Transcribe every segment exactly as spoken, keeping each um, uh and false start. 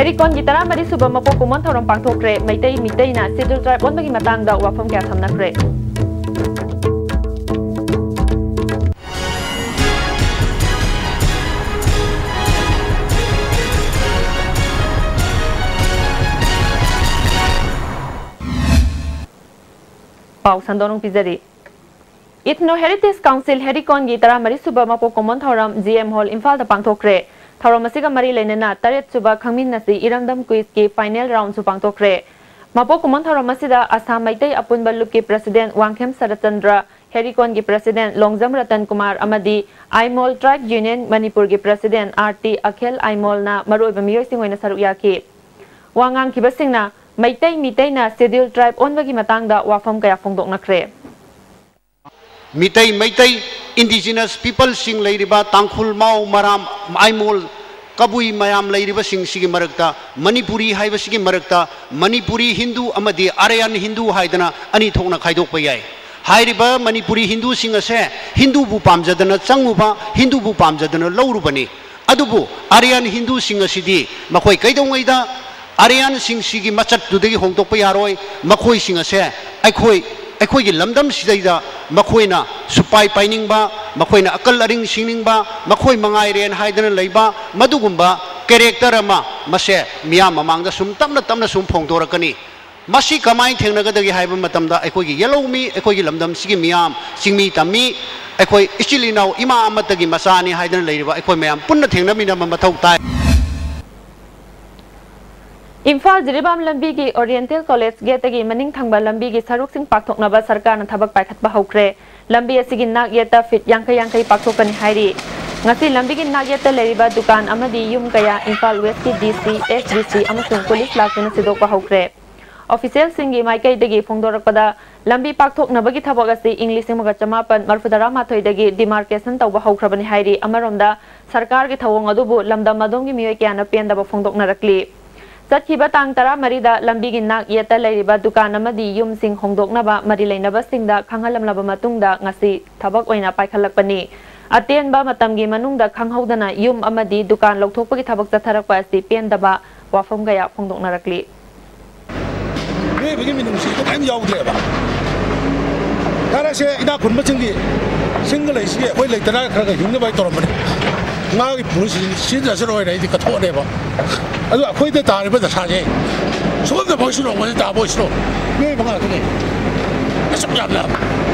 ꯍꯦꯔꯤꯀꯣꯟꯒꯤ ꯇꯔꯥꯃꯔꯤ ꯁꯨꯕ ꯃꯄꯣꯛ ꯀꯨꯝꯑꯣꯟ ꯊꯧꯔꯝ ꯄꯥꯡꯊꯣꯛꯈ꯭ꯔꯦ꯫ ꯃꯩꯇꯩ ꯃꯤꯇꯩꯅ Scheduled Tribe ꯑꯣꯟꯕꯒꯤ ꯃꯇꯥꯡꯗ ꯋꯥꯐꯝ ꯀꯌꯥ ꯊꯝꯅꯈ꯭ꯔꯦ꯫ ꯄꯥꯎ ꯁꯟꯗꯣꯛꯅ ꯄꯤꯖꯔꯤ꯫ Ethno Heritage Council ꯍꯦꯔꯤꯀꯣꯟꯒꯤ ꯇꯔꯥꯃꯔꯤ ꯁꯨꯕ ꯃꯄꯣꯛ ꯀꯨꯝꯑꯣꯟ ꯊꯧꯔꯝ G M Hall ꯏꯝꯐꯥꯜꯗ ꯄꯥꯡꯊꯣꯛꯈ꯭ꯔꯦ꯫ ꯊꯧꯔꯝ ꯑꯁꯤꯒ ꯃꯔꯤ ꯂꯩꯅꯅ ꯇꯔꯦꯠ ꯁꯨꯕ ꯈꯪꯃꯤꯟꯅꯁꯤ ꯏꯔꯝꯗꯝ quiz ꯀꯤ final round ꯁꯨ ꯄꯥꯡꯊꯣꯛꯈ꯭ꯔꯦ꯫ ꯃꯄꯣꯛ ꯀꯨꯝꯑꯣꯟ ꯊꯧꯔꯝ ꯑꯁꯤꯗ ꯑꯁꯥꯝ ꯃꯩꯇꯩ ꯑꯄꯨꯟꯕ ꯂꯨꯞꯀꯤ President ꯋꯥꯡꯈꯦꯝ ꯁꯔꯠꯆꯟꯗ꯭ꯔ, ꯍꯦꯔꯤꯀꯣꯟꯒꯤ President ꯂꯣꯡꯖꯝ ꯔꯇꯟ ꯀꯨꯃꯥꯔ ꯑꯃꯗꯤ ꯑꯥꯏꯃꯣꯜ Tribe Union ꯃꯅꯤꯄꯨꯔꯒꯤ President R T ꯑꯈꯤꯜ ꯑꯥꯏꯃꯣꯜꯅ ꯃꯔꯨꯑꯣꯏꯕ ꯃꯤꯑꯣꯏꯁꯤꯡ ꯑꯣꯏꯅ ꯁꯔꯨꯛ ꯌꯥꯈꯤ꯫ ꯋꯥ ꯉꯥꯡꯈꯤꯕꯁꯤꯡꯅ ꯃꯩꯇꯩ ꯃꯤꯇꯩꯅ Scheduled Tribe ꯑꯣꯟꯕꯒꯤ ꯃꯇꯥꯡꯗ ꯋꯥꯐꯝ ꯀꯌꯥ ꯐꯣꯡꯗꯣꯛꯅꯈ꯭ꯔꯦ꯫ ꯃꯤꯇꯩ, ꯃꯩꯇꯩ, indigenous people ꯁꯤꯡ ꯂꯩꯔꯤꯕ ꯇꯥꯡꯈꯨꯜ, ꯃꯥꯎ, ꯃꯔꯥꯝ, ꯑꯥꯏꯃꯣꯜ, ꯀꯕꯨꯏ ꯃꯌꯥꯝ ꯂꯩꯔꯤꯕꯁꯤꯡꯁꯤꯒꯤ ꯃꯔꯛꯇ, ꯃꯅꯤꯄꯨꯔꯤ ꯍꯥꯏꯕꯁꯤꯒꯤ ꯃꯔꯛꯇ ꯃꯅꯤꯄꯨꯔꯤ ꯍꯤꯟꯗꯨ ꯑꯃꯗꯤ ꯑꯥꯔꯌꯟ ꯍꯤꯟꯗꯨ ꯍꯥꯏꯗꯅ ꯑꯅꯤ ꯊꯣꯛꯅ ꯈꯥꯏꯗꯣꯛꯄ ꯌꯥꯏ꯫ ꯍꯥꯏꯔꯤꯕ ꯃꯅꯤꯄꯨꯔꯤ ꯍꯤꯟꯗꯨꯁꯤꯡ ꯑꯁꯦ ꯍꯤꯟꯗꯨꯕꯨ ꯄꯥꯝꯖꯗꯅ ꯆꯪꯉꯨꯕ, ꯍꯤꯟꯗꯨꯕꯨ ꯄꯥꯝꯖꯗꯅ ꯂꯧꯔꯨꯕꯅꯤ꯫ ꯑꯗꯨꯕꯨ ꯑꯥꯔꯌꯟ ꯍꯤꯟꯗꯨꯁꯤꯡ ꯑꯁꯤꯗꯤ ꯃꯈꯣꯏ ꯀꯩꯗꯧꯉꯩꯗ ꯑꯥꯔꯌꯟꯁꯤꯡꯁꯤꯒꯤ ꯃꯆꯠꯇꯨꯗꯒꯤ ꯍꯣꯡꯗꯣꯛꯄ ꯌꯥꯔꯣꯏ꯫ ꯃꯈꯣꯏꯁꯤꯡ ꯑꯁꯦ ꯑꯩꯈꯣꯏ, ꯑꯩꯈꯣꯏꯒꯤ ꯂꯝꯗꯝꯁꯤꯗꯩꯗ ꯃꯈꯣꯏꯅ ꯁꯨꯄꯥꯏ ꯄꯥꯏꯅꯤꯡꯕ, ꯃꯈꯣꯏꯅ ꯑꯀꯜ ꯑꯔꯤꯡ ꯁꯤꯡꯅꯤꯡꯕ, ꯃꯈꯣꯏ ꯃꯉꯥꯏꯔꯦꯟ ꯍꯥꯏꯗꯅ ꯂꯩꯕ, ꯃꯗꯨꯒꯨꯝꯕ character ꯑꯃ ꯃꯁꯦ ꯃꯤꯌꯥꯝ ꯃꯃꯥꯡꯗ ꯁꯨꯝ ꯇꯞꯅ ꯇꯞꯅ ꯁꯨꯝ ꯐꯣꯡꯗꯣꯔꯛꯀꯅꯤ꯫ ꯃꯁꯤ ꯀꯃꯥꯏꯅ ꯊꯦꯡꯅꯒꯗꯒꯦ ꯍꯥꯏꯕ ꯃꯇꯝꯗ, ꯑꯩꯈꯣꯏꯒꯤ ꯌꯦꯜꯍꯧꯃꯤ, ꯑꯩꯈꯣꯏꯒꯤ ꯂꯝꯗꯝꯁꯤꯒꯤ ꯃꯤꯌꯥꯝ, ꯆꯤꯡꯃꯤ ꯇꯝꯃꯤ, ꯑꯩꯈꯣꯏ ꯏꯆꯤꯜ ꯏꯅꯥꯎ ꯏꯃꯥ ꯑꯃꯠꯇꯒꯤ ꯃꯆꯥꯅꯤ ꯍꯥꯏꯗꯅ ꯂꯩꯔꯤꯕ ꯑꯩꯈꯣꯏ ꯃꯌꯥꯝ ꯄꯨꯟꯅ ꯊꯦꯡꯅꯃꯤꯟꯅꯕ ꯃꯊꯧ ꯇꯥꯏ꯫ ꯏꯝꯐꯥꯜ ꯖꯤꯔꯤꯕꯥꯝ ꯂꯝꯕꯤꯒꯤ Oriental College gate ꯇꯒꯤ ꯃꯅꯤꯡ ꯊꯪꯕ ꯂꯝꯕꯤꯒꯤ ꯁꯔꯨꯛꯁꯤꯡ ꯄꯥꯛꯊꯣꯛꯅꯕ ꯁꯔꯀꯥꯔꯅ ꯊꯕꯛ ꯄꯥꯏꯈꯠꯄ ꯍꯧꯈ꯭ꯔꯦ꯫ ꯂꯝꯕꯤ ꯑꯁꯤꯒꯤ ꯅꯥꯛ ꯌꯦꯠꯇ feet ꯌꯥꯡꯈꯩ ꯌꯥꯡꯈꯩ ꯄꯥꯛꯊꯣꯛꯀꯅꯤ ꯍꯥꯏꯔꯤ꯫ ꯉꯁꯤ ꯂꯝꯕꯤꯒꯤ ꯅꯥꯛ ꯌꯦꯠꯇ ꯂꯩꯔꯤꯕ ꯗꯨꯀꯥꯟ ꯑꯃꯗꯤ ꯌꯨꯝ ꯀꯌꯥ ꯏꯝꯐꯥꯜ West ꯀꯤ D C, S D C ꯑꯃꯁꯨꯡ ꯄꯨꯂꯤꯁ ꯂꯥꯛꯇꯨꯅ ꯁꯤꯗꯣꯛꯄ ꯍꯧꯈ꯭ꯔꯦ꯫ Official ꯁꯤꯡꯒꯤ ꯃꯥꯏꯀꯩꯗꯒꯤ ꯐꯣꯡꯗꯣꯔꯛꯄꯗ, ꯂꯝꯕꯤ ꯄꯥꯛꯊꯣꯛꯅꯕꯒꯤ ꯊꯕꯛ ꯑꯁꯤ ꯏꯪ ꯂꯤꯁꯤꯡ ꯑꯃꯒ ꯆꯃꯥꯄꯟ ꯃꯔꯤꯐꯨ ꯇꯔꯥ ꯃꯥꯊꯣꯏꯗꯒꯤ demarcation ꯇꯧꯕ ꯍꯧꯈ꯭ꯔꯕꯅꯤ ꯍꯥꯏꯔꯤ꯫ ꯑꯃꯔꯣꯝꯗ, ꯁꯔꯀꯥꯔꯒꯤ ꯊꯧꯑꯣꯡ ꯑꯗꯨꯕꯨ ꯂꯝꯗꯝ ꯑꯗꯣꯝꯒꯤ ꯃꯤꯑꯣꯏ ꯀꯌꯥꯅ ꯄꯦꯟꯗꯕ ꯐꯣꯡꯗꯣꯛꯅꯔꯛꯂꯤ꯫ ꯆꯠꯈꯤꯕ ꯇꯥꯡ ꯇꯔꯥꯃꯔꯤꯗ ꯂꯝꯕꯤꯒꯤ ꯅꯥꯛ ꯌꯦꯠꯇ ꯂꯩꯔꯤꯕ ꯗꯨꯀꯥꯟ ꯑꯃꯗꯤ ꯌꯨꯝꯁꯤꯡ ꯍꯣꯡꯗꯣꯛꯅꯕ ꯃꯔꯤ ꯂꯩꯅꯕꯁꯤꯡꯗ ꯈꯪꯍꯜꯂꯝꯂꯕ ꯃꯇꯨꯡꯗ ꯉꯁꯤ ꯊꯕꯛ ꯑꯣꯏꯅ ꯄꯥꯏꯈꯠꯂꯛꯄꯅꯤ꯫ ꯑꯇꯦꯟꯕ ꯃꯇꯝꯒꯤ ꯃꯅꯨꯡꯗ ꯈꯪꯍꯧꯗꯅ ꯌꯨꯝ ꯑꯃꯗꯤ ꯗꯨꯀꯥꯟ ꯂꯧꯊꯣꯛꯄꯒꯤ ꯊꯕꯛ ꯆꯠꯊꯔꯛꯄ ꯑꯁꯤ ꯄꯦꯟꯗꯕ ꯋꯥꯐꯝ ꯀꯌꯥ ꯐꯣꯡꯗꯣꯛꯅꯔꯛꯂꯤ꯫ ꯃꯤꯑꯣꯏꯕꯒꯤ ꯃꯤꯅꯨꯡꯁꯤꯗ ꯀꯔꯤꯝ ꯌꯥꯎꯗ꯭ꯔꯦꯕ꯫ ꯌꯥꯔꯦꯁꯦ, ꯏꯅꯥꯛ ꯈꯨꯟꯕꯁꯤꯡꯒꯤ ꯆꯤꯡꯗ ꯂꯩꯁꯤꯗꯤ ꯑꯩꯈꯣꯏ ꯂꯩꯇꯅ ꯈꯔ ꯈꯔ ꯍꯤꯡꯅꯕ ꯍꯥꯏ ꯇꯧꯔꯝꯕꯅꯤ꯫ ꯉꯥꯒꯤ ꯄꯨꯟꯁꯤ ꯁꯤꯖꯤꯟꯅꯁꯤꯔꯣꯏꯅ ꯑꯩꯗꯤ ꯀꯠꯊꯣꯛꯑꯅꯦꯕ꯫ ꯑꯗꯨ ꯑꯩꯈꯣꯏꯗ ꯇꯥꯔꯤꯕ ꯗꯁꯥꯁꯦ ꯁꯣꯝꯗ ꯐꯥꯎꯁꯤꯔꯣ, ꯃꯁꯤ ꯇꯥꯕ ꯑꯣꯏꯁꯤꯔꯣ? ꯃꯤꯑꯣꯏꯕ ꯉꯥꯛꯇꯅꯦ꯫ ꯑꯁꯨꯛ ꯌꯥꯝꯅ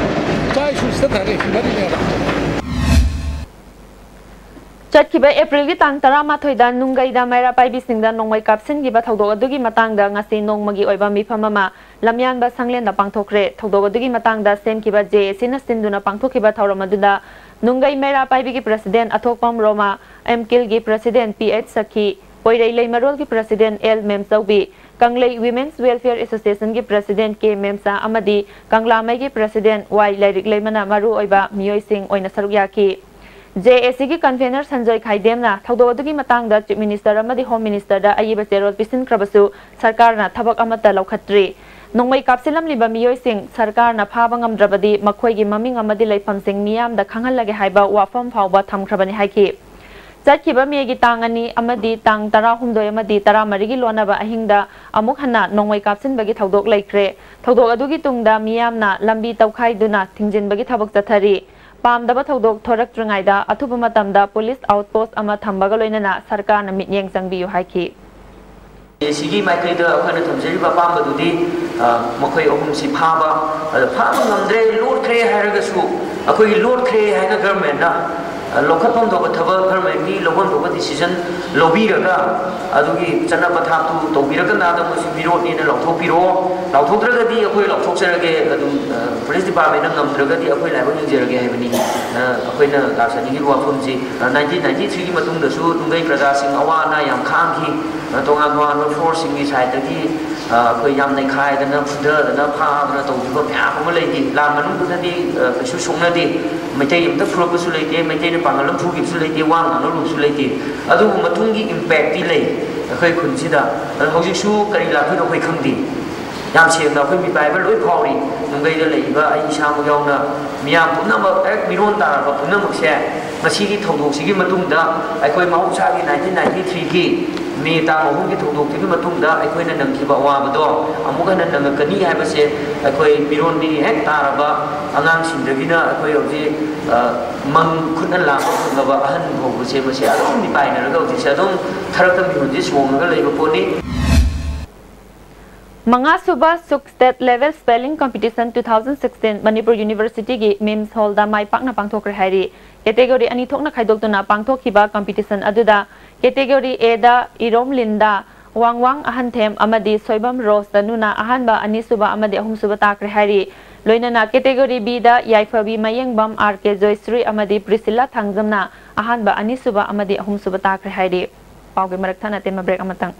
ꯏꯆꯥ ꯏꯁꯨꯁꯤꯗ ꯈꯔ ꯈꯔ ꯍꯤꯡꯅꯔꯤꯅꯦꯕ꯫ ꯆꯠꯈꯤꯕ ꯑꯦꯄ꯭ꯔꯤꯜꯒꯤ ꯇꯥꯡ ꯇꯔꯥꯃꯥꯊꯣꯏꯗ ꯅꯨꯡꯒꯩꯗ ꯃꯩꯔꯥ ꯄꯥꯏꯕꯤꯁꯤꯡꯗ ꯅꯣꯡꯃꯩ ꯀꯥꯞꯁꯤꯟꯈꯤꯕ ꯊꯧꯗꯣꯛ ꯑꯗꯨꯒꯤ ꯃꯇꯥꯡꯗ ꯉꯁꯤ ꯅꯣꯡꯃꯒꯤ ꯑꯣꯏꯕ ꯃꯤꯐꯝ ꯑꯃ ꯂꯝꯌꯥꯟꯕ ꯁꯪꯂꯦꯟꯗ ꯄꯥꯡꯊꯣꯛꯈ꯭ꯔꯦ꯫ ꯊꯧꯗꯣꯛ ꯑꯗꯨꯒꯤ ꯃꯇꯥꯡꯗ ꯁꯦꯝꯈꯤꯕ ꯖꯦ ꯑꯦ ꯁꯤꯅ ꯁꯤꯟꯗꯨꯅ ꯄꯥꯡꯊꯣꯛꯈꯤꯕ ꯊꯧꯔꯝ ꯑꯗꯨꯗ ꯅꯨꯡꯒꯩ ꯃꯩꯔꯥ ꯄꯥꯏꯕꯤꯒꯤ ꯄ꯭ꯔꯁꯤꯗꯦꯟ ꯑꯊꯣꯛꯄꯝ ꯔꯣꯃꯥ, ꯑꯦꯝ ꯀꯤꯜꯒꯤ president P H Sakhi, Poirei ꯂꯩꯃꯔꯣꯜꯒꯤ president L Memchoubi, Kanglei women's welfare ꯑꯦꯁꯣꯁꯤꯌꯦꯁꯟꯒꯤ ꯄ꯭ꯔꯁꯤꯗꯦꯟ ꯀꯦ ꯃꯦꯝꯆꯥ ꯑꯃꯗꯤ ꯀꯪꯂꯥꯃꯩꯒꯤ ꯄ꯭ꯔꯁꯤꯗꯦꯟ ꯋꯥꯏ ꯂꯥꯏꯔꯤꯛ ꯂꯩꯃꯅ ꯃꯔꯨꯑꯣꯏꯕ ꯃꯤꯑꯣꯏꯁꯤꯡ ꯑꯣꯏꯅ ꯁꯔꯨꯛ ꯌꯥꯈꯤ꯫ ꯖꯦ ꯑꯦ ꯁꯤꯒꯤ ꯀꯟꯚꯦꯅꯔ ꯁꯟꯖꯣꯏ ꯈꯥꯏꯗꯦꯝꯅ ꯊꯧꯗꯣꯛ ꯑꯗꯨꯒꯤ ꯃꯇꯥꯡꯗ ꯆꯤꯐ ꯃꯤꯅꯤꯁꯇꯔ ꯑꯃꯗꯤ ꯍꯣꯝ ꯃꯤꯅꯤꯁꯇꯔꯗ ꯑꯏꯕ ꯆꯦꯔꯣꯜ ꯄꯤꯁꯤꯟꯈ꯭ꯔꯕꯁꯨ ꯁꯔꯀꯥꯔꯅ ꯊꯕꯛ ꯑꯃꯠꯇ ꯂꯧꯈꯠꯇ꯭ꯔꯤ꯫ ꯅꯣꯡꯃꯩ ꯀꯥꯞꯁꯤꯜꯂꯝꯂꯤꯕ ꯃꯤꯑꯣꯏꯁꯤꯡ ꯁꯔꯀꯥꯔꯅ ꯐꯥꯕ ꯉꯝꯗ꯭ꯔꯕꯗꯤ ꯃꯈꯣꯏꯒꯤ ꯃꯃꯤꯡ ꯑꯃꯗꯤ ꯂꯩꯐꯝꯁꯤꯡ ꯃꯤꯌꯥꯝꯗ ꯈꯪꯍꯜꯂꯒꯦ ꯍꯥꯏꯕ ꯋꯥꯐꯝ ꯐꯥꯎꯕ ꯊꯝꯈ꯭ꯔꯕꯅꯤ ꯍꯥꯏꯈꯤ꯫ ꯆꯠꯈꯤꯕ ꯃꯦꯒꯤ ꯇꯥꯡ ꯑꯅꯤ ꯑꯃꯗꯤ ꯇꯥꯡ ꯇꯔꯥꯍꯨꯝꯗꯣꯏ ꯑꯃꯗꯤ ꯇꯔꯥꯃꯔꯤꯒꯤ ꯂꯣꯟꯅꯕ ꯑꯍꯤꯡꯗ ꯑꯃꯨꯛ ꯍꯟꯅ ꯅꯣꯡꯃꯩ ꯀꯥꯞꯁꯤꯟꯕꯒꯤ ꯊꯧꯗꯣꯛ ꯂꯩꯈ꯭ꯔꯦ꯫ ꯊꯧꯗꯣꯛ ꯑꯗꯨꯒꯤ ꯇꯨꯡꯗ ꯃꯤꯌꯥꯝꯅ ꯂꯝꯕꯤ ꯇꯧꯈꯥꯏꯗꯨꯅ ꯊꯤꯡꯖꯤꯟꯕꯒꯤ ꯊꯕꯛ ꯆꯠꯊꯔꯤ꯫ ꯄꯥꯝꯗꯕ ꯊꯧꯗꯣꯛ ꯊꯣꯔꯛꯇ꯭ꯔꯤꯉꯩꯗ ꯑꯊꯨꯕ ꯃꯇꯝꯗ ꯄꯨꯂꯤꯁ ꯑꯥꯎꯠꯄꯣꯁ꯭ꯠ ꯑꯃ ꯊꯝꯕꯒ ꯂꯣꯏꯅꯅ ꯁꯔꯀꯥꯔꯅ ꯃꯤꯠꯌꯦꯡ ꯆꯪꯕꯤꯌꯨ ꯍꯥꯏꯈꯤ꯫ ꯁꯤꯒꯤ ꯃꯥꯏꯀꯩꯗ ꯑꯩꯈꯣꯏꯅ ꯊꯝꯖꯔꯤꯕ ꯑꯄꯥꯝꯕꯗꯨꯗꯤ, ꯑ, ꯃꯈꯣꯏ ꯑꯍꯨꯝꯁꯤ ꯐꯥꯕ, ꯑꯗ ꯐꯥꯕ ꯉꯝꯗ꯭ꯔꯦ, ꯂꯣꯠꯈ꯭ꯔꯦ ꯍꯥꯏꯔꯒꯁꯨ, ꯑꯩꯈꯣꯏꯒꯤ ꯂꯣꯠꯈ꯭ꯔꯦ ꯍꯥꯏꯅ ꯒꯚꯔꯟꯃꯦꯟꯠꯅ, ꯑ, ꯂꯧꯈꯠꯐꯝ ꯊꯣꯛꯄ ꯊꯕꯛ, ꯒꯚꯔꯟꯃꯦꯟꯠꯀꯤ ꯂꯧꯐꯝ ꯊꯣꯛꯄ ꯗꯤꯁꯤꯖꯟ ꯂꯧꯕꯤꯔꯒ, ꯑꯗꯨꯒꯤ ꯆꯠꯅ ꯄꯊꯥꯞꯇꯨ ꯇꯧꯕꯤꯔꯒ ꯅꯥꯗ ꯃꯣꯏꯁꯤ ꯃꯤꯔꯣꯠꯅꯦꯅ ꯂꯥꯎꯊꯣꯛꯄꯤꯔꯛꯑꯣ꯫ ꯂꯥꯎꯊꯣꯛꯇ꯭ꯔꯒꯗꯤ ꯑꯩꯈꯣꯏ ꯂꯥꯎꯊꯣꯛꯆꯔꯒꯦ, ꯑꯗꯨꯝ, ꯑ, ꯄꯨꯂꯤꯁ ꯗꯤꯄꯥꯔꯠꯃꯦꯟꯠꯅ ꯉꯝꯗ꯭ꯔꯒꯗꯤ ꯑꯩꯈꯣꯏ ꯂꯥꯏꯕꯛ ꯌꯦꯡꯖꯔꯒꯦ ꯍꯥꯏꯕꯅꯤ꯫ ꯑ, ꯑꯩꯈꯣꯏꯅ ꯂꯥꯛꯆꯅꯤꯡꯉꯤꯕ ꯋꯥꯐꯝꯁꯤ, ꯑ, ꯅꯥꯏꯟꯇꯤꯟ ꯅꯥꯏꯟꯇꯤ ꯊ꯭ꯔꯤꯒꯤ ꯃꯇꯨꯡꯗꯁꯨ ꯅꯨꯡꯒꯩ ꯄ꯭ꯔꯖꯥꯁꯤꯡ ꯑꯋꯥ ꯑꯅꯥ ꯌꯥꯝ ꯈꯥꯡꯈꯤ꯫ ꯑ, ꯇꯣꯉꯥꯟ ꯇꯣꯉꯥꯟꯕ ꯐꯣꯔꯁꯁꯤꯡꯒꯤ ꯁꯥꯏꯠꯇꯒꯤ, ꯑ, ꯑꯩꯈꯣꯏ ꯌꯥꯝ ꯅꯩꯈꯥꯏꯗꯅ, ꯐꯨꯊꯗꯅ, ꯐꯥꯗꯅ ꯇꯧꯈꯤꯕ ꯃꯌꯥꯝ ꯑꯃ ꯂꯩꯈꯤ꯫ ꯂꯥꯟ ꯃꯅꯨꯡꯗꯨꯗꯗꯤ, ꯑ, ꯀꯩꯁꯨ ꯁꯣꯛꯅꯗꯦ꯫ ꯃꯩꯇꯩ ꯑꯃꯇ ꯐꯨꯔꯛꯄꯁꯨ ꯂꯩꯇꯦ, ꯃꯩꯇꯩꯅ ꯄꯥꯡꯒꯜ ꯑꯃ ꯐꯨꯈꯤꯕꯁꯨ ꯂꯩꯇꯦ, ꯋꯥ ꯉꯥꯡꯅꯔꯨꯕꯁꯨ ꯂꯩꯇꯦ꯫ ꯑꯗꯨꯕꯨ ꯃꯇꯨꯡꯒꯤ ꯏꯝꯄꯦꯛꯇꯤ ꯂꯩ ꯑꯩꯈꯣꯏ ꯈꯨꯟꯁꯤꯗ꯫ ꯑꯗꯣ ꯍꯧꯖꯤꯛꯁꯨ ꯀꯔꯤ ꯂꯥꯛꯇꯣꯏꯅꯣ ꯑꯩꯈꯣꯏ ꯈꯪꯗꯦ꯫ ꯌꯥꯝ ꯁꯦꯡꯅ ꯑꯩꯈꯣꯏ ꯃꯤꯄꯥꯏꯕ ꯂꯣꯏ ꯐꯥꯎꯔꯤ꯫ ꯅꯨꯡꯒꯩꯗ ꯂꯩꯔꯤꯕ ꯑꯩ ꯏꯁꯥꯃꯛ ꯌꯥꯎꯅ ꯃꯤꯌꯥꯝ ꯄꯨꯝꯅꯃꯛ ꯍꯦꯛ ꯃꯤꯔꯣꯟ ꯇꯥꯔꯕ ꯄꯨꯝꯅꯃꯛꯁꯦ ꯃꯁꯤꯒꯤ ꯊꯧꯗꯣꯛꯁꯤꯒꯤ ꯃꯇꯨꯡꯗ ꯑꯩꯈꯣꯏ ꯃꯍꯧꯁꯥꯒꯤ nineteen ninety-threeꯒꯤ ꯃꯦ ꯇꯥꯡ ꯑꯍꯨꯝꯒꯤ ꯊꯧꯗꯣꯛꯇꯨꯒꯤ ꯃꯇꯨꯡꯗ ꯑꯩꯈꯣꯏꯅ ꯅꯪꯈꯤꯕ ꯑꯋꯥꯕꯗꯣ ꯑꯃꯨꯛ ꯍꯟꯅ ꯅꯪꯉꯛꯀꯅꯤ ꯍꯥꯏꯕꯁꯦ ꯑꯩꯈꯣꯏ ꯃꯤꯔꯣꯟꯕꯤꯔꯤ ꯍꯦꯛ ꯇꯥꯔꯕ ꯑꯉꯥꯡꯁꯤꯡꯗꯒꯤꯅ ꯑꯩꯈꯣꯏ ꯍꯧꯖꯤꯛ, ꯑ, ꯃꯪ ꯈꯨꯠꯅ ꯂꯥꯝꯕ ꯐꯪꯂꯕ ꯑꯍꯟ ꯐꯥꯎꯕꯁꯦ ꯃꯁꯤ ꯑꯗꯨꯝ ꯃꯤꯄꯥꯏꯅꯔꯒ ꯍꯧꯖꯤꯛꯁꯦ ꯑꯗꯨꯝ ꯊꯔꯛꯇ ꯃꯤꯍꯨꯟꯁꯦ ꯆꯣꯡꯉꯒ ꯂꯩꯕ ꯄꯣꯠꯅꯤ꯫ ꯃꯉꯥꯁꯨꯕ ꯁꯨꯛ State Level Spelling Competition two thousand sixteen Manipur ꯌꯨꯅꯤꯚꯔꯁꯤꯇꯤꯒꯤ MIMS ꯍꯣꯜꯗ ꯃꯥꯏ ꯄꯥꯛꯅ ꯄꯥꯡꯊꯣꯛꯈ꯭ꯔꯦ ꯍꯥꯏꯔꯤ꯫ ꯀꯦꯇꯦꯒꯣꯔꯤ ꯑꯅꯤ ꯊꯣꯛꯅ ꯈꯥꯏꯗꯣꯛꯇꯨꯅ ꯄꯥꯡꯊꯣꯛꯈꯤꯕ ꯀꯝꯄꯤꯇꯤꯁꯟ ꯑꯗꯨꯗ ꯀꯦꯇꯦꯒꯣꯔꯤ Aꯗ ꯏꯔꯣꯝ ꯂꯤꯟꯗꯥ, ꯋꯥꯡꯋꯥꯡ ꯑꯍꯟꯊꯦꯝ ꯑꯃꯗꯤ ꯁꯣꯏꯕꯝ ꯔꯣꯁ ꯇꯅꯨꯅ ꯑꯍꯥꯟꯕ, ꯑꯅꯤꯁꯨꯕ ꯑꯃꯗꯤ ꯑꯍꯨꯝꯁꯨꯕ ꯇꯥꯈ꯭ꯔꯦ ꯍꯥꯏꯔꯤ꯫ ꯂꯣꯏꯅꯅ ꯀꯦꯇꯦꯒꯣꯔꯤ Bꯗ ꯌꯥꯏꯐꯕꯤ ꯃꯌꯦꯡꯕꯝ, ꯑꯥꯔ ꯀꯦ ꯖꯣꯏꯁ꯭ꯔꯤ ꯑꯃꯗꯤ ꯄ꯭ꯔꯤꯁꯤꯂꯥ ꯊꯥꯡꯖꯝꯅ ꯑꯍꯥꯟꯕ, ꯑꯅꯤꯁꯨꯕ ꯑꯃꯗꯤ ꯑꯍꯨꯝꯁꯨꯕ ꯇꯥꯈ꯭ꯔꯦ ꯍꯥꯏꯔꯤ꯫ ꯄꯥꯎꯒꯤ ꯃꯔꯛ ꯊꯠꯅ ꯑꯇꯦꯟꯕ ꯕ꯭ꯔꯦꯛ ꯑꯃꯇꯪ꯫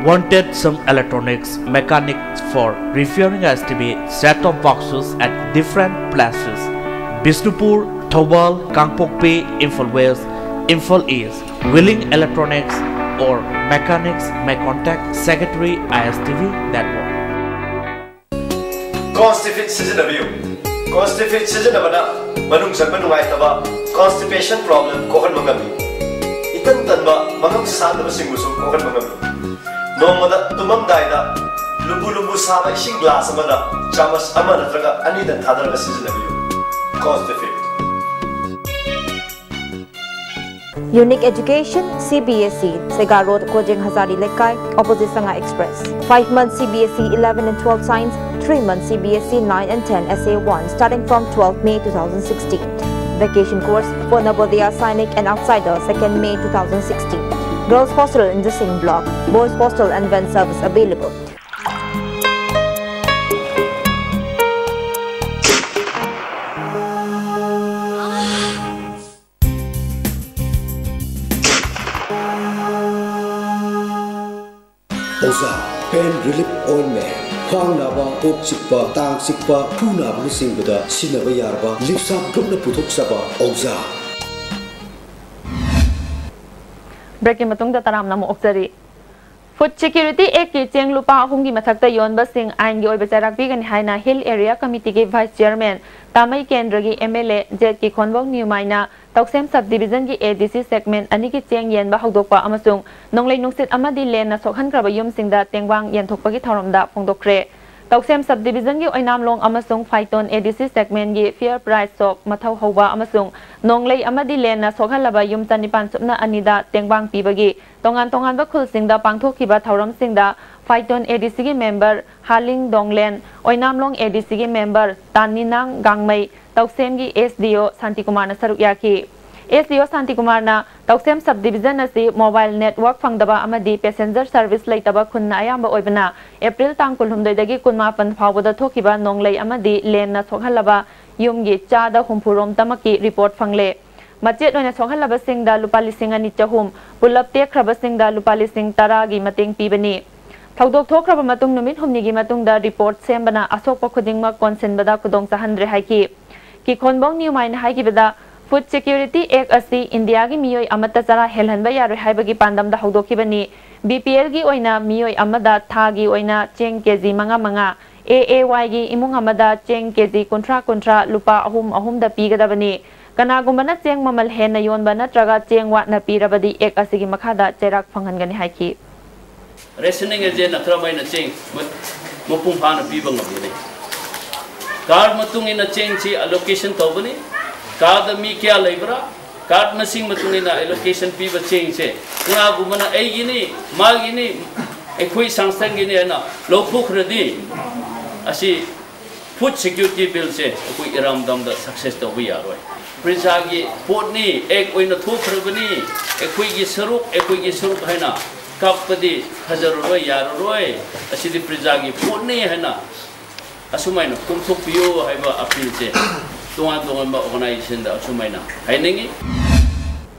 Wanted some electronics mechanics for repairing S T V set-top boxes at different places: Bishnupur, Thoubal, Kangpokpi, Imphal West, Imphal East. Willing electronics or mechanics may contact Secretary I S T V Network. Constipate ꯁꯤꯖꯤꯟꯅꯕꯤꯌꯨ꯫ Constipate ꯁꯤꯖꯤꯟꯅꯕꯅ ꯃꯅꯨꯡ ꯆꯪꯕ ꯅꯨꯡꯉꯥꯏꯇꯕ, constipation problem ꯀꯣꯛꯍꯟꯕ ꯉꯝꯃꯤ꯫ ꯏꯇꯟ ꯇꯟꯕ, ꯃꯉꯝ ꯁꯥꯟꯗꯕꯁꯤꯡꯕꯨꯁꯨ ꯀꯣꯛꯍꯟꯕ ꯉꯝꯃꯤ꯫ ꯅꯣꯡꯃꯗ ꯇꯨꯝꯃꯝꯗꯥꯏꯗ ꯂꯨꯝꯕꯨ ꯂꯨꯝꯕꯨ ꯁꯥꯕ ꯏꯁꯤꯡ ꯒ꯭ꯂꯥꯁ ꯑꯃꯗ ꯆꯥꯃꯁ ꯑꯃ ꯅꯠꯇ꯭ꯔꯒ ꯑꯅꯤꯗꯪ ꯊꯥꯗꯔꯒ ꯁꯤꯖꯤꯟꯅꯕꯤꯌꯨ꯫ Constipate꯫ Unique Education, C B S E, Sega Road, Kojeng Hazari Lekai, opposite Sanga Express. Five months C B S E eleven and twelve Science, three months C B S E nine and ten S A one, starting from twelfth May two thousand sixteen. Vacation course for Navodaya Sainik and Outsider, second May two thousand sixteen. Girls hostel in the same block. Boys hostel and van service available. ꯑꯣꯖꯥ, pain relief ointment, ꯈ꯭ꯋꯥꯡ ꯅꯥꯕ, ꯀꯣꯛ ꯆꯤꯛꯄ, ꯇꯥꯡ ꯆꯤꯛꯄ, ꯈꯨ ꯅꯥꯕꯅꯆꯤꯡꯕꯗ ꯁꯤꯖꯤꯟꯅꯕ ꯌꯥꯔꯕ ꯂꯤꯞꯁꯥꯞ ꯒ꯭ꯔꯨꯞꯅ ꯄꯨꯊꯣꯛꯆꯕ ꯑꯣꯖꯥ꯫ ꯕ꯭ꯔꯦꯛꯀꯤ ꯃꯇꯨꯡꯗ ꯇꯔꯥꯝꯅ ꯑꯃꯨꯛ ꯑꯣꯛꯆꯔꯤ꯫ Food Security Actꯀꯤ ꯆꯦꯡ ꯂꯨꯄꯥ ꯑꯍꯨꯝꯒꯤ ꯃꯊꯛꯇ ꯌꯣꯟꯕꯁꯤꯡ ꯑꯥꯏꯟꯒꯤ ꯑꯣꯏꯕ ꯆꯩꯔꯥꯛ ꯄꯤꯒꯅꯤ ꯍꯥꯏꯅ Hill Area Committeeꯒꯤ Vice Chairman ꯇꯥꯃꯩ ꯀꯦꯟꯗ꯭ꯔꯒꯤ MLA ꯖꯦꯠ ꯀꯤꯈꯣꯟꯕꯧ ꯅ꯭ꯌꯨꯃꯥꯏꯅ ꯇꯧꯁꯦꯝ Subdivisionꯒꯤ ADC segment ꯑꯅꯤꯒꯤ ꯆꯦꯡ ꯌꯦꯟꯕ ꯍꯧꯗꯣꯛꯄ ꯑꯃꯁꯨꯡ ꯅꯣꯡꯂꯩ ꯅꯨꯡꯁꯤꯠ ꯑꯃꯗꯤ ꯂꯦꯟꯅ ꯁꯣꯛꯍꯟꯈ꯭ꯔꯕ ꯌꯨꯝꯁꯤꯡꯗ ꯇꯦꯡꯕꯥꯡ ꯌꯦꯟꯊꯣꯛꯄꯒꯤ ꯊꯧꯔꯝꯗ ꯐꯣꯡꯗꯣꯛꯈ꯭ꯔꯦ꯫ ꯇꯧꯁꯦꯝ Subdivisionꯒꯤ ꯑꯣꯏꯅꯥꯝꯂꯣꯡ ꯑꯃꯁꯨꯡ ꯐꯥꯏꯇꯣꯟ ADC segmentꯒꯤ Fair Price Shop ꯃꯊꯧ ꯍꯧꯕ ꯑꯃꯁꯨꯡ ꯅꯣꯡꯂꯩ ꯑꯃꯗꯤ ꯂꯦꯟꯅ ꯁꯣꯛꯍꯜꯂꯕ ꯌꯨꯝ ꯆꯅꯤꯄꯥꯟ ꯁꯨꯞꯅ ꯑꯅꯤꯗ ꯇꯦꯡꯕꯥꯡ ꯄꯤꯕꯒꯤ ꯇꯣꯉꯥꯟ ꯇꯣꯉꯥꯟꯕ ꯈꯨꯜꯁꯤꯡꯗ ꯄꯥꯡꯊꯣꯛꯈꯤꯕ ꯊꯧꯔꯝꯁꯤꯡꯗ ꯐꯥꯏꯇꯣꯟ ADCꯒꯤ member ꯍꯥꯂꯤꯡ ꯗꯣꯡꯂꯦꯟ, ꯑꯣꯏꯅꯥꯝꯂꯣꯡ ADCꯒꯤ member ꯇꯥꯅꯤꯅꯥꯡ ꯒꯥꯡꯃꯩ, ꯇꯧꯁꯦꯝꯒꯤ SDO ꯁꯥꯟꯇꯤꯀꯨꯃꯥꯔꯅ ꯁꯔꯨꯛ ꯌꯥꯈꯤ꯫ SDO ꯁꯥꯟꯇꯤꯀꯨꯃꯥꯔꯅ ꯇꯧꯁꯦꯝ Subdivision ꯑꯁꯤ mobile network ꯐꯪꯗꯕ ꯑꯃꯗꯤ passenger service ꯂꯩꯇꯕ ꯈꯨꯟꯅ ꯑꯌꯥꯝꯕ ꯑꯣꯏꯕꯅ April ꯇꯥꯡ ꯀꯨꯟꯍꯨꯝꯗꯣꯏꯗꯒꯤ ꯀꯨꯟꯃꯥꯄꯟ ꯐꯥꯎꯕꯗ ꯊꯣꯛꯈꯤꯕ ꯅꯣꯡꯂꯩ ꯑꯃꯗꯤ ꯂꯦꯟꯅ ꯁꯣꯛꯍꯜꯂꯕ ꯌꯨꯝꯒꯤ ꯆꯥꯗ ꯍꯨꯝꯐꯨ ꯔꯣꯝꯇꯃꯛꯀꯤ report ꯐꯪꯂꯦ꯫ ꯃꯆꯦꯠ ꯑꯣꯏꯅ ꯁꯣꯛꯍꯜꯂꯕꯁꯤꯡꯗ ꯂꯨꯄꯥ ꯂꯤꯁꯤꯡ ꯑꯅꯤ ꯆꯍꯨꯝ, ꯄꯨꯂꯞ ꯇꯦꯛꯈ꯭ꯔꯕꯁꯤꯡꯗ ꯂꯨꯄꯥ ꯂꯤꯁꯤꯡ ꯇꯔꯥꯒꯤ ꯃꯇꯦꯡ ꯄꯤꯕꯅꯤ꯫ ꯊꯧꯗꯣꯛ ꯊꯣꯛꯈ꯭ꯔꯕ ꯃꯇꯨꯡ ꯅꯨꯃꯤꯠ ꯍꯨꯝꯅꯤꯒꯤ ꯃꯇꯨꯡꯗ report ꯁꯦꯝꯕꯅ ꯑꯁꯣꯛꯄ ꯈꯨꯗꯤꯡꯃꯛ ꯀꯣꯟꯁꯤꯟꯕꯗ ꯈꯨꯗꯣꯡ ꯆꯥꯍꯟꯗ꯭ꯔꯦ ꯍꯥꯏꯈꯤ꯫ ꯀꯤꯈꯣꯟꯕꯧ ꯅ꯭ꯌꯨꯃꯥꯏꯅ ꯍꯥꯏꯈꯤꯕꯗ, Food Security Act ꯑꯁꯤ ꯏꯟꯗꯤꯌꯥꯒꯤ ꯃꯤꯑꯣꯏ ꯑꯃꯠꯇ ꯆꯔꯥ ꯍꯦꯜꯍꯟꯕ ꯌꯥꯔꯣꯏ ꯍꯥꯏꯕꯒꯤ ꯄꯥꯟꯗꯝꯗ ꯍꯧꯗꯣꯛꯈꯤꯕꯅꯤ꯫ BPLꯒꯤ ꯑꯣꯏꯅ ꯃꯤꯑꯣꯏ ꯑꯃꯗ ꯊꯥꯒꯤ ꯑꯣꯏꯅ ꯆꯦꯡ KG ꯃꯉꯥ ꯃꯉꯥ, AAYꯒꯤ ꯏꯃꯨꯡ ꯑꯃꯗ ꯆꯦꯡ KG ꯀꯨꯟꯊ꯭ꯔꯥ ꯀꯨꯟꯊ꯭ꯔꯥ ꯂꯨꯄꯥ ꯑꯍꯨꯝ ꯑꯍꯨꯝꯗ ꯄꯤꯒꯗꯕꯅꯤ꯫ ꯀꯅꯥꯒꯨꯝꯕꯅ ꯆꯦꯡ ꯃꯃꯜ ꯍꯦꯟꯅ ꯌꯣꯟꯕ ꯅꯠꯇ꯭ꯔꯒ ꯆꯦꯡ ꯋꯥꯠꯅ ꯄꯤꯔꯕꯗꯤ Act ꯑꯁꯤꯒꯤ ꯃꯈꯥꯗ ꯆꯩꯔꯥꯛ ꯐꯪꯍꯟꯒꯅꯤ ꯍꯥꯏꯈꯤ꯫ Rationing agentꯅ ꯀꯔꯝꯍꯥꯏꯅ ꯆꯦꯡ ꯃ-, ꯃꯄꯨꯡ ꯐꯥꯅ ꯄꯤꯕ ꯉꯝꯒꯅꯤ? Card ꯃꯇꯨꯡ ꯏꯟꯅ ꯆꯦꯡꯁꯤ allocation ꯇꯧꯒꯅꯤ꯫ Cardꯗ ꯃꯤ ꯀꯌꯥ ꯂꯩꯕ꯭ꯔꯥ? Card ꯃꯁꯤꯡ ꯃꯇꯨꯡ ꯏꯟꯅ allocation ꯄꯤꯕ ꯆꯦꯡꯁꯦ ꯀꯅꯥꯒꯨꯝꯕꯅ ꯑꯩꯒꯤꯅꯤ, ꯃꯥꯒꯤꯅꯤ, ꯑꯩꯈꯣꯏ ꯁꯪꯁꯊꯥꯟꯒꯤꯅꯤ ꯍꯥꯏꯅ ꯂꯧꯊꯣꯛꯈ꯭ꯔꯗꯤ ꯑꯁꯤ Food Security Billꯁꯦ ꯑꯩꯈꯣꯏ ꯏꯔꯝꯗꯝꯗ success ꯇꯧꯕ ꯌꯥꯔꯣꯏ꯫ ꯄ꯭ꯔꯖꯥꯒꯤ ꯄꯣꯠꯅꯤ, Act ꯑꯣꯏꯅ ꯊꯣꯛꯈ꯭ꯔꯕꯅꯤ, ꯑꯩꯈꯣꯏꯒꯤ ꯁꯔꯨꯛ, ꯑꯩꯈꯣꯏꯒꯤ ꯁꯔꯨꯛ ꯍꯥꯏꯅ ꯀꯛꯄꯗꯤ ꯐꯖꯔꯔꯣꯏ, ꯌꯥꯔꯔꯣꯏ꯫ ꯑꯁꯤꯗꯤ ꯄ꯭ꯔꯖꯥꯒꯤ ꯄꯣꯠꯅꯤ ꯍꯥꯏꯅ ꯑꯁꯨꯃꯥꯏꯅ ꯀꯣꯝꯊꯣꯛꯄꯤꯌꯨ ꯍꯥꯏꯕ appealꯁꯦ ꯇꯣꯉꯥꯟ ꯇꯣꯉꯥꯟꯕ organizationꯗ ꯑꯁꯨꯃꯥꯏꯅ ꯍꯥꯏꯅꯤꯡꯉꯤ꯫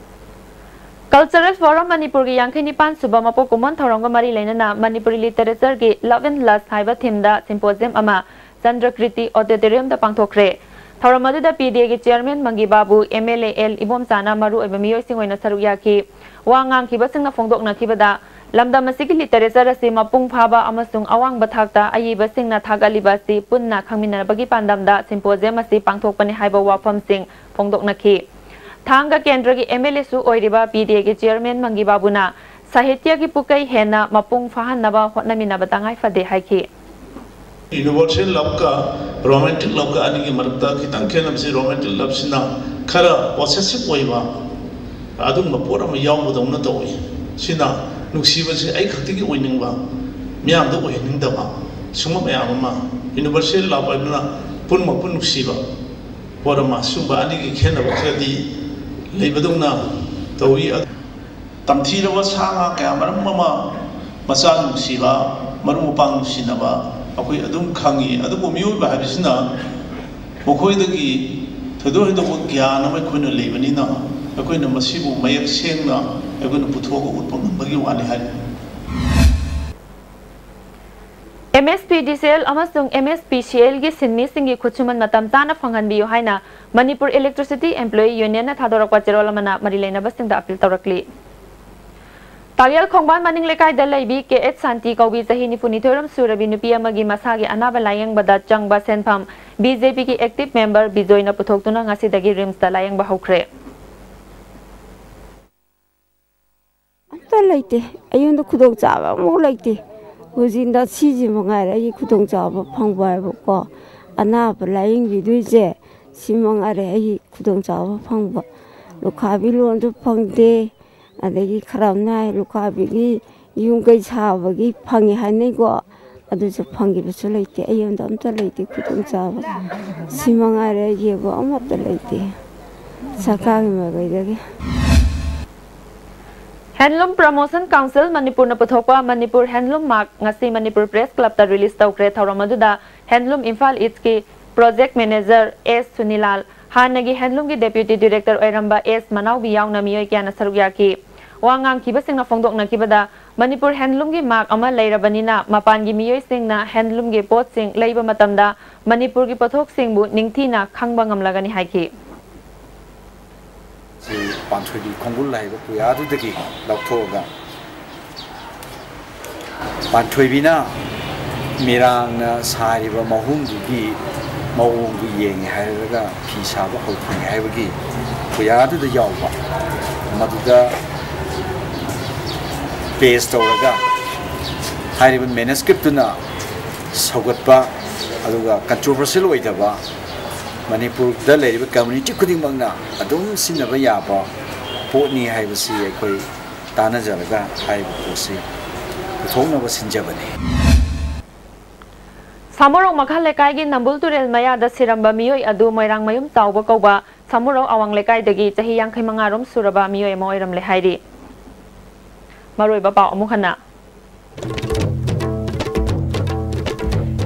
Cultural Forum ꯃꯅꯤꯄꯨꯔꯒꯤ ꯌꯥꯡꯈꯩ ꯅꯤꯄꯥꯟ ꯁꯨꯕ ꯃꯄꯣꯛ ꯀꯨꯝꯑꯣꯟ ꯊꯧꯔꯝꯒ ꯃꯔꯤ ꯂꯩꯅꯅ ꯃꯅꯤꯄꯨꯔꯤ literatureꯒꯤ Love and Lust ꯍꯥꯏꯕ themeꯗ symposium ꯑꯃ ꯆꯟꯗ꯭ꯔꯀ꯭ꯔꯤꯇꯤ Auditoriumꯗ ꯄꯥꯡꯊꯣꯛꯈ꯭ꯔꯦ꯫ ꯊꯧꯔꯝ ꯑꯗꯨꯗ PDAꯒꯤ chairman ꯃꯪꯒꯤ ꯕꯥꯕꯨ, MLA ꯑꯦꯜ ꯏꯕꯣꯝꯆꯥꯅ ꯃꯔꯨꯑꯣꯏꯕ ꯃꯤꯑꯣꯏꯁꯤꯡ ꯑꯣꯏꯅ ꯁꯔꯨꯛ ꯌꯥꯈꯤ꯫ ꯋꯥ ꯉꯥꯡꯈꯤꯕꯁꯤꯡꯅ ꯐꯣꯡꯗꯣꯛꯅꯈꯤꯕꯗ, ꯂꯝꯗꯝ ꯑꯁꯤꯒꯤ ꯂꯤꯇꯔꯦꯆꯔ ꯑꯁꯤ ꯃꯄꯨꯡ ꯐꯥꯕ ꯑꯃꯁꯨꯡ ꯑꯋꯥꯡꯕ ꯊꯥꯛꯇ ꯑꯏꯕꯁꯤꯡꯅ ꯊꯥꯒꯠꯂꯤꯕ ꯑꯁꯤ ꯄꯨꯟꯅ ꯈꯪꯃꯤꯟꯅꯕꯒꯤ ꯄꯥꯟꯗꯝꯗ ꯁꯤꯝꯄꯣꯖꯤꯌꯝ ꯑꯁꯤ ꯄꯥꯡꯊꯣꯛꯄꯅꯤ ꯍꯥꯏꯕ ꯋꯥꯐꯝꯁꯤꯡ ꯐꯣꯡꯗꯣꯛꯅꯈꯤ꯫ ꯊꯥꯡꯒ ꯀꯦꯟꯗ꯭ꯔꯒꯤ ꯑꯦꯝ ꯑꯦꯜ ꯑꯦꯁꯨ ꯑꯣꯏꯔꯤꯕ ꯄꯤ ꯗꯤ ꯑꯦꯒꯤ ꯆꯤꯌꯔꯃꯦꯟ ꯃꯪꯒꯤ ꯕꯥꯕꯨꯅ ꯁꯥꯍꯤꯇ꯭ꯌꯒꯤ ꯄꯨꯀꯩ ꯍꯦꯟꯅ ꯃꯄꯨꯡ ꯐꯥꯍꯟꯅꯕ ꯍꯣꯠꯅꯃꯤꯟꯅꯕ ꯇꯉꯥꯏ ꯐꯗꯦ ꯍꯥꯏꯈꯤ꯫ ꯌꯨꯅꯤꯚꯔꯁꯦꯜ ꯂꯞꯀ ꯔꯣꯃꯥꯟꯇꯤꯛ ꯂꯞꯀ ꯑꯅꯤꯒꯤ ꯃꯔꯛꯇ ꯈꯤꯇꯪ ꯈꯦꯠꯅꯕꯁꯤ, ꯔꯣꯃꯥꯟꯇꯤꯛ ꯂꯞꯁꯤꯅ ꯈꯔ ꯄꯣꯁꯦꯁꯤꯞ ꯑꯣꯏꯕ, ꯑꯗꯨꯒꯨꯝꯕ ꯄꯣꯠ ꯑꯃ ꯌꯥꯎꯕꯗꯧꯅ ꯇꯧꯏ꯫ ꯁꯤꯅ ꯅꯨꯡꯁꯤꯕꯁꯤ ꯑꯩ ꯈꯛꯇꯒꯤ ꯑꯣꯏꯅꯤꯡꯕ, ꯃꯤꯌꯥꯝꯗ ꯑꯣꯏꯍꯟꯅꯤꯡꯗꯕ, ꯁꯨꯝꯕ ꯃꯌꯥꯝ ꯑꯃ꯫ ꯌꯨꯅꯤꯚꯔꯁꯦꯜ ꯂꯞ ꯍꯥꯏꯕꯅ ꯄꯨꯝꯅꯃꯛꯄꯨ ꯅꯨꯡꯁꯤꯕ ꯄꯣꯠ ꯑꯃ꯫ ꯁꯨꯝꯕ ꯑꯅꯤꯒꯤ ꯈꯦꯠꯅꯕ ꯈꯔꯗꯤ ꯂꯩꯕꯗꯧꯅ ꯇꯧꯏ꯫ ꯇꯝꯊꯤꯔꯕ ꯁꯥ ꯉꯥ ꯀꯌꯥ ꯃꯔꯨꯝ ꯑꯃ, ꯃꯆꯥ ꯅꯨꯡꯁꯤꯕ, ꯃꯔꯨꯞ ꯃꯄꯥꯡ ꯅꯨꯡꯁꯤꯅꯕ ꯑꯩꯈꯣꯏ ꯑꯗꯨꯝ ꯈꯪꯉꯤ꯫ ꯑꯗꯨꯕꯨ ꯃꯤꯑꯣꯏꯕ ꯍꯥꯏꯕꯁꯤꯅ ꯃꯈꯣꯏꯗꯒꯤ ꯊꯣꯏꯗꯣꯛ ꯍꯦꯟꯗꯣꯛꯄ ꯒ꯭ꯌꯥꯟ ꯑꯃ ꯑꯩꯈꯣꯏꯅ ꯂꯩꯕꯅꯤꯅ, ꯑꯩꯈꯣꯏꯅ ꯃꯁꯤꯕꯨ ꯃꯌꯦꯛ ꯁꯦꯡꯅ ꯑꯩꯈꯣꯏꯅ ꯄꯨꯊꯣꯛꯑꯒ ꯎꯠꯄ ꯉꯝꯕꯒꯤ ꯋꯥꯅꯤ ꯍꯥꯏꯔꯤ꯫ ꯑꯦꯝ ꯑꯦꯁ ꯄꯤ ꯗꯤ ꯁꯤ ꯑꯦꯜ ꯑꯃꯁꯨꯡ ꯑꯦꯝ ꯑꯦꯁ ꯄꯤ ꯁꯤ ꯑꯦꯜꯒꯤ ꯁꯤꯟꯃꯤꯁꯤꯡꯒꯤ ꯈꯨꯠꯁꯨꯃꯟ ꯃꯇꯝ ꯆꯥꯅ ꯐꯪꯍꯟꯕꯤꯌꯨ ꯍꯥꯏꯅ ꯃꯅꯤꯄꯨꯔ ꯏꯂꯦꯛꯇ꯭ꯔꯤꯁꯤꯇꯤ ꯑꯦꯝꯄ꯭ꯂꯣꯌꯤ ꯌꯨꯅꯤꯌꯟꯅ ꯊꯥꯗꯣꯔꯛꯄ ꯆꯦꯔꯣꯜ ꯑꯃꯅ ꯃꯔꯤ ꯂꯩꯅꯕꯁꯤꯡꯗ ꯑꯄꯤꯜ ꯇꯧꯔꯛꯂꯤ꯫ ꯇꯥꯂꯤꯌꯥꯜ ꯈꯣꯡꯕꯥꯟ ꯃꯅꯤꯡ ꯂꯩꯀꯥꯏꯗ ꯂꯩꯕꯤ ꯀꯦ ꯑꯦꯆ ꯁꯥꯟꯇꯤ ꯀꯧꯕꯤ ꯆꯍꯤ ꯅꯤꯐꯨꯅꯤꯊꯣꯏꯔꯣꯝ ꯁꯨꯔꯕꯤ ꯅꯨꯄꯤ ꯑꯃꯒꯤ ꯃꯁꯥꯒꯤ ꯑꯅꯥꯕ ꯂꯥꯌꯦꯡꯕꯗ ꯆꯪꯕ ꯁꯦꯟꯐꯝ ꯕꯤ ꯖꯦ ꯄꯤꯒꯤ ꯑꯦꯛꯇꯤꯚ ꯃꯦꯝꯕꯔ ꯕꯤꯖꯣꯏꯅ ꯄꯨꯊꯣꯛꯇꯨꯅ ꯉꯁꯤꯗꯒꯤ ꯔꯤꯝꯁꯇ ꯂꯥꯌꯦꯡꯕ ꯍꯧꯈ꯭ꯔꯦ꯫ ꯑꯝꯇ ꯂꯩꯇꯦ꯫ ꯑꯩꯉꯣꯟꯗ ꯈꯨꯗꯣꯡꯆꯥꯕ ꯑꯃꯐꯥꯎ ꯂꯩꯇꯦ꯫ ꯍꯧꯖꯤꯛꯅ ꯁꯤꯁꯤ ꯃꯉꯥꯏꯔꯦ ꯑꯩꯒꯤ ꯈꯨꯗꯣꯡꯆꯥꯕ ꯐꯪꯕ ꯍꯥꯏꯕꯀꯣ꯫ ꯑꯅꯥꯕ ꯂꯥꯌꯦꯡꯕꯤꯗꯣꯏꯁꯦ ꯁꯤ ꯃꯉꯥꯏꯔꯦ ꯑꯩꯒꯤ ꯈꯨꯗꯣꯡꯆꯥꯕ ꯐꯪꯕ꯫ ꯂꯨꯈꯥꯕꯤ ꯂꯣꯟꯁꯨ ꯐꯪꯗꯦ꯫ ꯑꯗꯒꯤ ꯈꯔ ꯑꯃꯅ ꯍꯥꯏ ꯂꯨꯈꯥꯕꯤꯒꯤ ꯌꯨꯝ ꯀꯩ ꯁꯥꯕꯒꯤ ꯐꯪꯉꯤ ꯍꯥꯏꯅꯩꯀꯣ꯫ ꯑꯗꯨꯁꯨ ꯐꯪꯈꯤꯕꯁꯨ ꯂꯩꯇꯦ꯫ ꯑꯩꯉꯣꯟꯗ ꯑꯝꯇ ꯂꯩꯇꯦ ꯈꯨꯗꯣꯡꯆꯥꯕ꯫ ꯁꯤ ꯃꯉꯥꯏꯔꯦ ꯑꯩꯒꯤꯕꯨ ꯑꯃꯠꯇ ꯂꯩꯇꯦ ꯁꯔꯀꯥꯔꯒꯤ ꯃꯥꯏꯀꯩꯗꯒꯤ꯫ Handloom Promotion Council ꯃꯅꯤꯄꯨꯔꯅ ꯄꯨꯊꯣꯛꯄ ꯃꯅꯤꯄꯨꯔ Handloom Mark ꯉꯁꯤ ꯃꯅꯤꯄꯨꯔ ꯄ꯭ꯔꯦꯁ ꯀ꯭ꯂꯕꯇ ꯔꯤꯂꯤꯖ ꯇꯧꯈ꯭ꯔꯦ꯫ ꯊꯧꯔꯝ ꯑꯗꯨꯗ Handloom ꯏꯝꯐꯥꯜ ꯏꯁꯀꯤ ꯄ꯭ꯔꯣꯖꯦꯛ ꯃꯦꯅꯦꯖꯔ ꯑꯦꯁ ꯁꯨꯅꯤꯂꯥꯜ, ꯍꯥꯟꯅꯒꯤ Handloomꯒꯤ ꯗꯦꯄ꯭ꯌꯨꯇꯤ ꯗꯤꯔꯦꯛꯇꯔ ꯑꯣꯏꯔꯝꯕ ꯑꯦꯁ ꯃꯅꯥꯎꯕꯤ ꯌꯥꯎꯅ ꯃꯤꯑꯣꯏ ꯀꯌꯥꯅ ꯁꯔꯨꯛ ꯌꯥꯈꯤ꯫ ꯋꯥ ꯉꯥꯡꯈꯤꯕꯁꯤꯡꯅ ꯐꯣꯡꯗꯣꯛꯅꯈꯤꯕꯗ, ꯃꯅꯤꯄꯨꯔ Handloomꯒꯤ mark ꯑꯃ ꯂꯩꯔꯕꯅꯤꯅ ꯃꯄꯥꯟꯒꯤ ꯃꯤꯑꯣꯏꯁꯤꯡꯅ Handloomꯒꯤ ꯄꯣꯠꯁꯤꯡ ꯂꯩꯕ ꯃꯇꯝꯗ ꯃꯅꯤꯄꯨꯔꯒꯤ ꯄꯣꯠꯊꯣꯛꯁꯤꯡꯕꯨ ꯅꯤꯡꯊꯤꯅ ꯈꯪꯕ ꯉꯝꯂꯒꯅꯤ ꯍꯥꯏꯈꯤ꯫ ꯁꯤ ꯄꯥꯟꯊꯣꯏꯕꯤ ꯈꯣꯡꯒꯨꯜ ꯍꯥꯏꯕ ꯄꯨꯌꯥꯗꯨꯗꯒꯤ ꯂꯧꯊꯣꯛꯑꯒ ꯄꯥꯟꯊꯣꯏꯕꯤꯅ ꯃꯤꯔꯥꯡꯅ ꯁꯥꯔꯤꯕ ꯃꯍꯨꯝꯗꯨꯒꯤ ꯃꯑꯣꯡꯗꯨ ꯌꯦꯡꯉꯦ ꯍꯥꯏꯔꯒ ꯐꯤ ꯁꯥꯕ ꯍꯧꯈ꯭ꯔꯦ ꯍꯥꯏꯕꯒꯤ ꯄꯨꯌꯥꯗꯨꯗ ꯌꯥꯎꯕ, ꯃꯗꯨꯗ ꯕꯦꯁ ꯇꯧꯔꯒ ꯍꯥꯏꯔꯤꯕ ꯃꯦꯅꯁꯀ꯭ꯔꯤꯞꯇꯨꯅ ꯁꯧꯒꯠꯄ, ꯑꯗꯨꯒ ꯀꯟꯇ꯭ꯔꯣꯚꯔꯁꯤꯌꯦꯜ ꯑꯣꯏꯗꯕ, ꯃꯅꯤꯄꯨꯔꯗ ꯂꯩꯔꯤꯕ ꯀꯝꯃ꯭ꯌꯨꯅꯤꯇꯤ ꯈꯨꯗꯤꯡꯃꯛꯅ ꯑꯗꯨꯝ ꯁꯤꯖꯤꯟꯅꯕ ꯌꯥꯕ ꯄꯣꯠꯅꯤ ꯍꯥꯏꯕꯁꯤ ꯑꯩꯈꯣꯏ ꯇꯥꯟꯅꯖꯔꯒ ꯍꯥꯏꯔꯤꯕ ꯄꯣꯠꯁꯤ ꯄꯨꯊꯣꯛꯅꯕ ꯁꯤꯟꯖꯕꯅꯤ꯫ ꯁꯥꯃꯨꯔꯣꯛ ꯃꯈꯥ ꯂꯩꯀꯥꯏꯒꯤ ꯅꯝꯕꯨꯜ ꯇꯨꯔꯦꯜ ꯃꯌꯥꯗ ꯁꯤꯔꯝꯕ ꯃꯤꯑꯣꯏ ꯑꯗꯨ ꯃꯣꯏꯔꯥꯡꯃꯌꯨꯝ ꯆꯥꯎꯕ ꯀꯧꯕ ꯁꯥꯃꯨꯔꯣꯛ ꯑꯋꯥꯡ ꯂꯩꯀꯥꯏꯗꯒꯤ ꯆꯍꯤ ꯌꯥꯡꯈꯩ ꯃꯉꯥ ꯔꯣꯝ ꯁꯨꯔꯕ ꯃꯤꯑꯣꯏ ꯑꯃ ꯑꯣꯏꯔꯝꯂꯦ ꯍꯥꯏꯔꯤ꯫ ꯃꯔꯨꯑꯣꯏꯕ ꯄꯥꯎ ꯑꯃꯨꯛ ꯍꯟꯅ꯫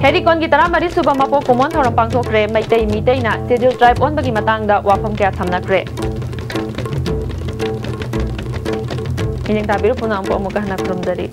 ꯍꯦꯔꯤꯀꯣꯟꯒꯤ ꯇꯔꯥꯃꯔꯤ ꯁꯨꯕ ꯃꯄꯣꯛ ꯀꯨꯝꯑꯣꯟ ꯊꯧꯔꯝ ꯄꯥꯡꯊꯣꯛꯈ꯭ꯔꯦ꯫ ꯃꯩꯇꯩ ꯃꯤꯇꯩꯅ schedule tribe ꯑꯣꯟꯕꯒꯤ ꯃꯇꯥꯡꯗ ꯋꯥꯐꯝ ꯀꯌꯥ ꯊꯝꯅꯈ꯭ꯔꯦ꯫ ꯃꯤꯠꯌꯦꯡ ꯇꯥꯕꯤꯔꯨ ꯄꯨꯝꯅꯃꯛꯄꯨ ꯑꯃꯨꯛꯀ ꯍꯟꯅ ꯈꯨꯔꯨꯝꯖꯔꯤ꯫